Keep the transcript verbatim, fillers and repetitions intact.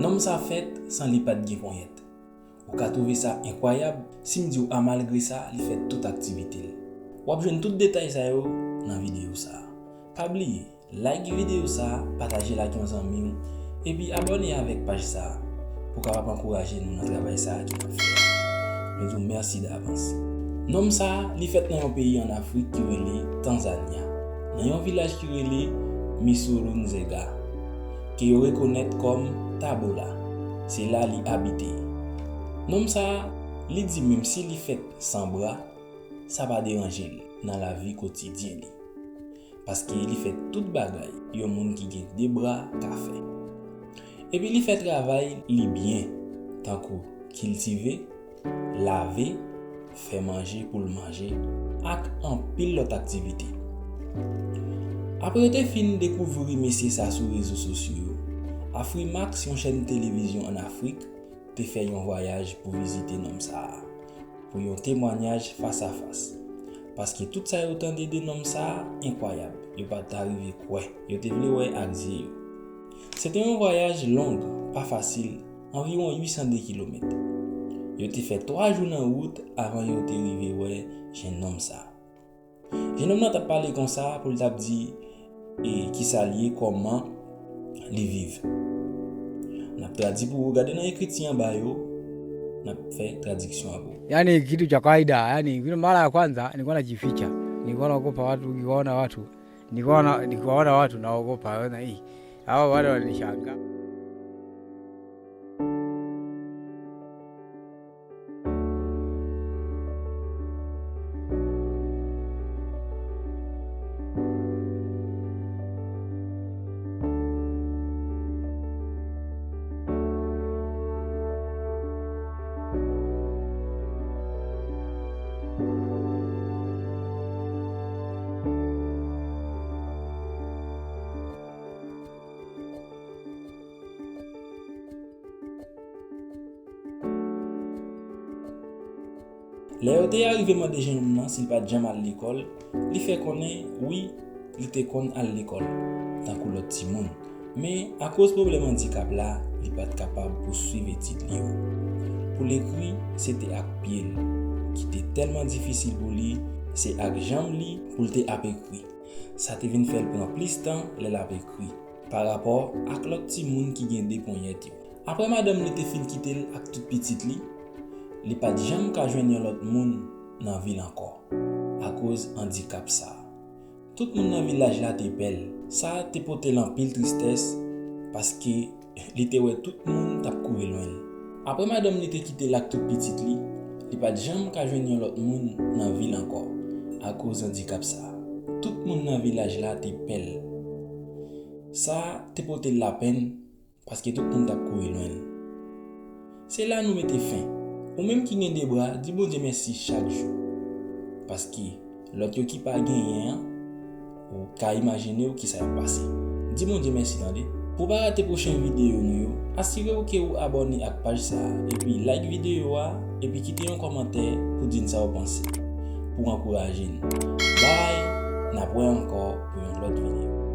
Nonm sa fèt san li pa t gen ponyèt. Ou ka twouve sa enkwayab si m di w a malgre sa, li fè tout aktivite l. W ap jwenn tout detay sa yo nan videyo sa a. Pa bliye, like videyo sa a, pataje l ak yon zanmi w, epi abòne avèk paj sa a pou w kapab ankouraje nou nan travay sa a ki n ap fè a. Nou di w mèsi davans. Nonm sa a, li fèt nan yon peyi ann Afrik ki rele Tanzanya, nan yon vilaj ki rele Misurunzega, ke yo rekonèt kòm Tabola. Se la li abite. Nonm sa a, li di menm si li fèt san bra, sa pa deranje l nan lavi kotidyen li. Paske li fè tout bagay yon moun ki gen de bra ka fè. Epi li fè travay li byen, tankou kiltive, lave, fè manje pou l manje, ak anpil lòt aktivite. Apre yo te fin dekouvri mesye sa sou rezo sosyo yo, Afrimax, yon chèn televizyon ann Afrik, te fè yon vwayaj pou vizite nonm sa a, pou yon temwayaj fas a fas. Paske tout sa yo tande de nonm sa a enkwayab, yo pa ta rive kwè, yo te vle wè ak zye yo. Se te yon vwayaj long, pa fasil, anviwon uitsan de kilomèt. Yo te fè twa jou nan wout avan yo te rive wè jennonm sa a. Jennonm nan t ap pale konsa pou l t ap di, e, kisa l ye, kòman li viv. N ap tradui pou ou, gade nan ekriti anba yo, n ap fè tradiksyon an pou ou. Yani kitu cha kawaida, yani kuna mara ya kwanza nilikuwa najificha, nilikuwa naogopa watu, nilikuwa naona watu, nilikuwa na, nikiwaona watu naogopa, naona hii, hawa wale wananishangaa. Lè yo te arive mande jennonm nan si l pa t janm al lekòl, li fè konnen, wi, li te konn al lekòl, tankou lòt timoun. Men, akoz pwoblèm andikap la, li pa t kapab pouswiv etid li yo. Pou l ekri, se te ak pye l, ki te tèlman difisil pou li, se ak janm li pou l te ap ekri. Sa te vin fè l pran plis tan lè l ap ekri, parapò ak lòt timoun ki gen de ponyèt yo. Apre madanm li te fin kite l ak tout pitit li, li pa t janm ka jwenn yon lòt moun nan vil ankò, akoz andikap sa a. Tout moun nan vilaj la te pè l. Sa te pote l anpil tristès, paske li te wè tout moun t ap kouri lwen l. Apre madanm li te kite l ak tout pitit li, li pa t janm ka jwenn yon lòt moun nan vil ankò, akoz andikap sa a. Tout moun nan vilaj la te pè l. Sa te pote l lapenn, paske tout moun t ap kouri lwen l. Se la nou mete fen. Ou menm ki gen de bra, di Bondye mèsi chak jou. Paske lòt yo ki pa genyen an, ou ka imajine w kisa y ap pase. Di Bondye mèsi, tande. Pou w pa rate pwochen videyo nou yo, asire w ke ou abòne ak paj sa a, epi like videyo a, epi kite yon kòmantè pou di n sa w panse, pou ankouraje n. Bye! N ap wè ankò pou yon lòt videyo.